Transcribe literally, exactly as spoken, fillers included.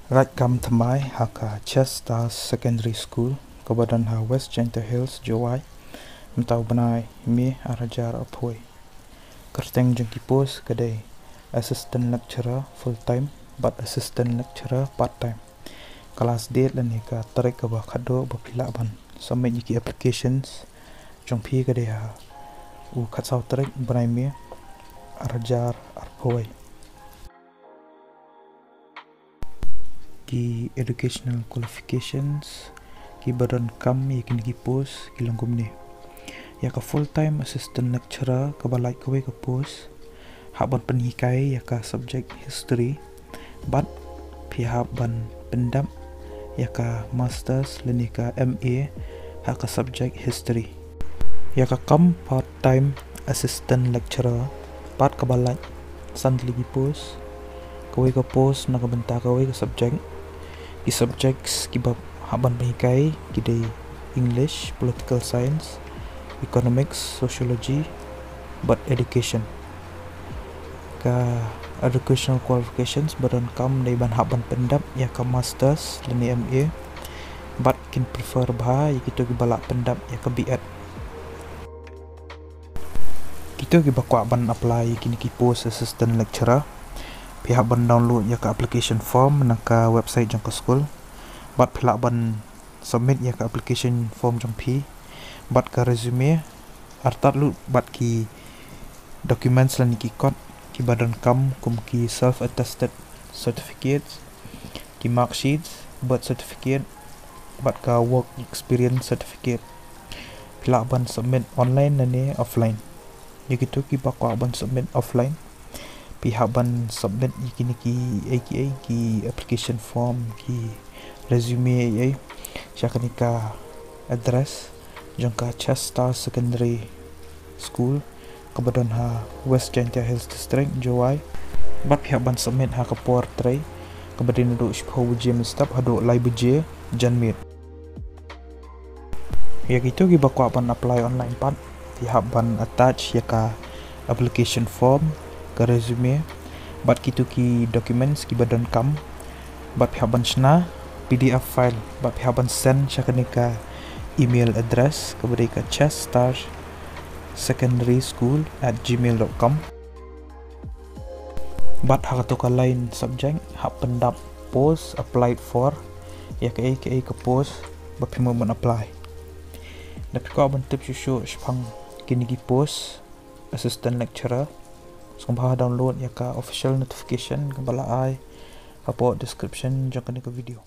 Rajkam thymmai ha ka Chess Stars Secondary School kaba don ha West Jaintia Hills, Jowai, mynta u bnai May arhajar arphew. Kyrteng jong ki post ka dei Assistant Lecturer full time bad Assistant Lecturer part time. Ka last date lane ka tarik kaba khatduh ba phi lah ban submit ïa ki applications jong phi ka dei ha u khatsaw tarik bnai May arhajar arphew. Ki educational qualifications kiba donkam ïa kine ki post ki long kumne. Ïa ka full time assistant lecturer kaba lait kawei ka post, hap ban pynhikai ïa ka subject history bad phi hap ban pyndap ïa ka masters lane ka M A ha ka subject history. Ïa ka kam part time assistant lecturer pat kaba lait san tylli ki post. Kawei ka post na ka bynta kawei ka subject. Ki subjects kiba hap ban pynhikai ki dei English, Political Science, Economics, Sociology bad Education. Ka educational qualifications ba donkam dei ban hap ban pyndap ïa ka masters lane M A bad kin prefer bha ïa kito kiba lah pyndap ïa ka B Ed. Kito kiba kwah ban apply ïa kine ki post assistant lecturer, phi hap ban download ïa ka application form na ka website jong ka skul bad phi lah ban submit ïa ka application form jong phi bad ka resume, artat lut bad ki documents lane ki kot kiba donkam kum ki self attested certificates, ki mark sheets, birth certificate bad ka work experience certificate. Phi lah ban submit online lane offline. Ïa kito kiba kwah ban submit offline, phi hap ban submit ïa kine ki, ïa ki, ïa ki application form, ki resume, ïa sha kane ka address jong ka Chester Secondary School kaba don ha West Jaintia Hills District, Jowai. Bad phi hap ban submit ha ka por trei kaba dei naduh shiphew baje mynstep haduh lai baje janmiet. Ïa kito kiba kwah ban apply online pat, phi hap ban attach ïa ka application form, ka resume bad kito ki documents kiba donkam. Bad phi hap ban shna P D F file bad phi hap ban send sha kane ka email address kaba dei ka chester secondary school at gmail dot com. Bad ha kato ka line subject hap pyndap post applied for, ïa kaei kaei ka post ba phi mut ban apply. Da phi kwah ban tip shuh shuh shaphang kine ki post assistant lecturer, sngewbha download ïa ka official notification kaba la ai hapoh description jong kane ka video.